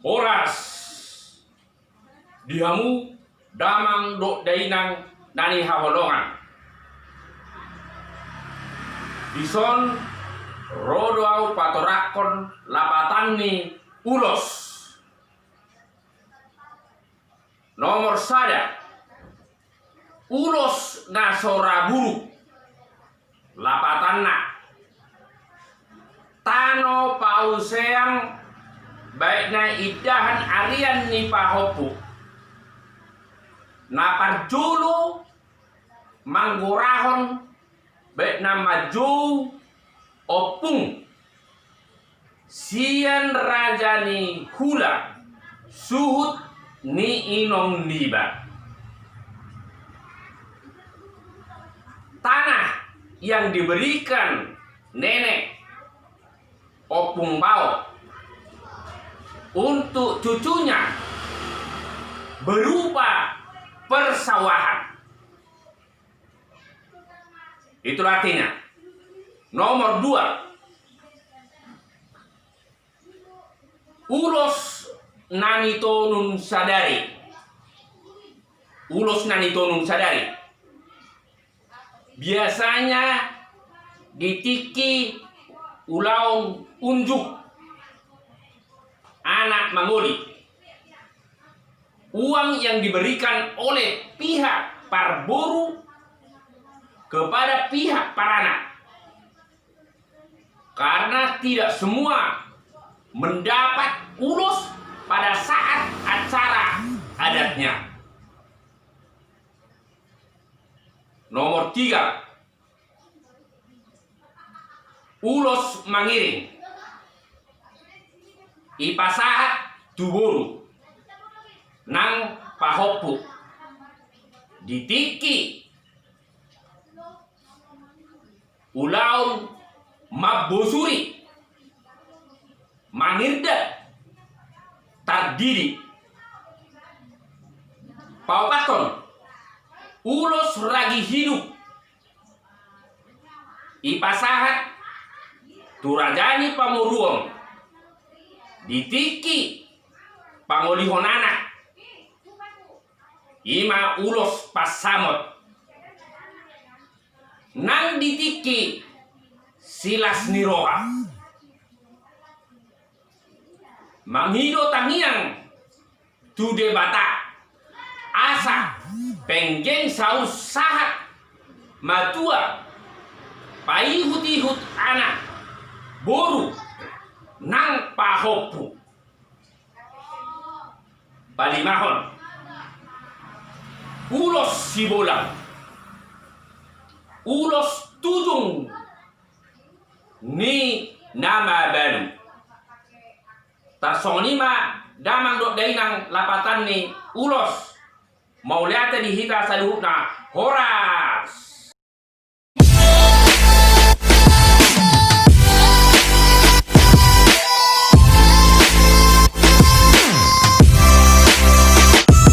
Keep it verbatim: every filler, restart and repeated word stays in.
Horas di hamu damang dohot dainang na hinaholongan. Dison ro do ahu patorangkon lapatan ni ulos. Nomor sada, ulos na so ra buruk. Lapatanna, tano pauseang, baik na indahan arian ni pahompu, na parjolo manggorahon baik na manjou ompung sian raja ni hula suhut ni inong niba. Tanah yang diberikan nenek Ompung Bao untuk cucunya berupa persawahan. Itulah artinya. Nomor dua, ulos na nitonun sadari. Ulos na nitonun sadari. Biasanya di tingki ulaon unjuk anak mangoli. Uang yang diberikan oleh pihak parboru kepada pihak paranak. Karena tidak semua mendapat ulos pada saat acara adatnya. Nomor tiga, ulos mangiring. Ipasahat tu boru nang pahompu di tingki ulaon mambosuri, mangirdat, tardidi. Paopathon, ulos ragi hidup. Ipasahat tu raja ni pamoruon di tingki pangolihon anak. I ma ulos pansamot. Nang di tingki silas ni roha, mangido tangiang tu Debata asa penggeng saur sahat matua paihut-ihut anak boru nang pahompu. Palimahon, ulos sibolang, ulos tujung ni na mabalu. Tarsongon i ma damang dohot dainang lapatan ni ulos. Mauliate di hita saluhutna. Horas.